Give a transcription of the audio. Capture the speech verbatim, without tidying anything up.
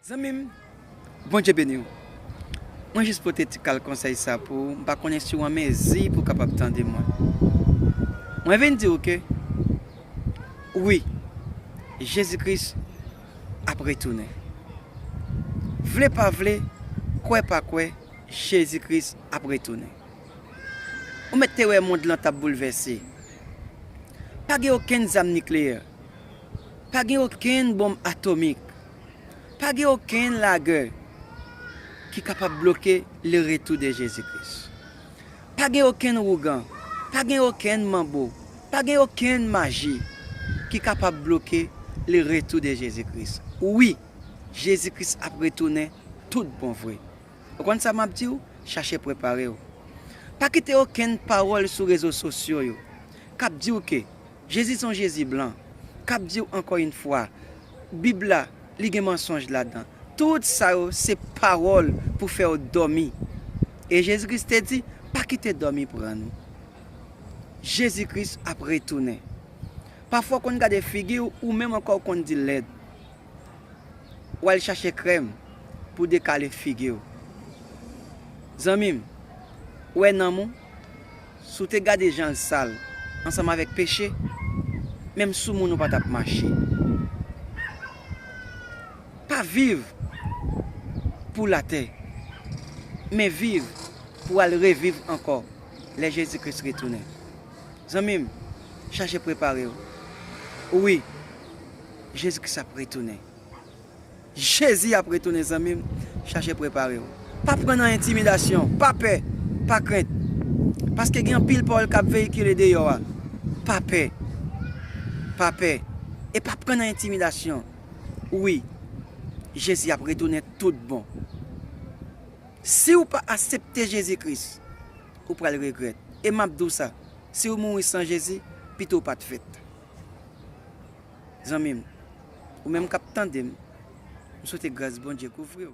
Zanmi m, Bondye beni w. Mwen jis pote ti kal konsèy sa pou ou. M pa konnen si w an mezi pou w kapab tande mwen. Mwen vin di w ke, wi, Jezi Kris ap retounen. Vle pa vle, kwè pa kwè, Jezi Kris ap retounen. Ou mèt te wè mond lan t ap boulvèse. Pa gen okenn zam nikleyè. Pa gen okenn bonm atomik. Pa gen okenn lagè ki kapab bloke le retour de Jezi Kris. Pa gen okenn ougan, pa gen okenn manbo, pa gen okenn maji ki kapab bloke le retour de Jezi Kris. Wi, Jezi Kris ap retounen tout bon vre. Ou konn sa m ap di w? Chache prepare w. Pa kite okenn pawòl sou rezo sosyo yo k ap di w ke Jezi se yon Jezi blan, k ap di w ankò yon fwa, Bib la, li gen mansonj ladan. Tout sa yo se pawòl pou fè w dòmi. E Jezi Kris te di, pa kite dòmi pran nou. Jezi Kris ap retounen. Pafwa w konn gade figi w, ou menm ankò w konn di l lèd. W al chache krèm pou dekale figi w. Zanmi m, ou wè nanm ou, si w te gade jan l sal ansanm avèk peche, menm sou moun ou pa t ap mache. Pa viv pou latè, men viv pou w al reviv ankò lè Jezi Kris retounen. Zanmi m, chache prepare w. Wi, Jezi Kris ap retounen. Jezi ap retounen, zanmi m. Chache prepare w. Pa pran nan entimidasyon. Pa pè. Pa krent. Paske gen anpil pawòl k ap veyikile deyò a. Pa pè. Pa pè. E pa pran nan entimidasyon. Wi, Jezi ap retounen tout bon. Si w pa aksepte Jezi Kris, ou pral regrèt. E m ap di w sa, si w mouri san Jezi, pito w pa t fèt. Zanmi m, ou menm k ap tande m, m swete gras Bondye kouvri w.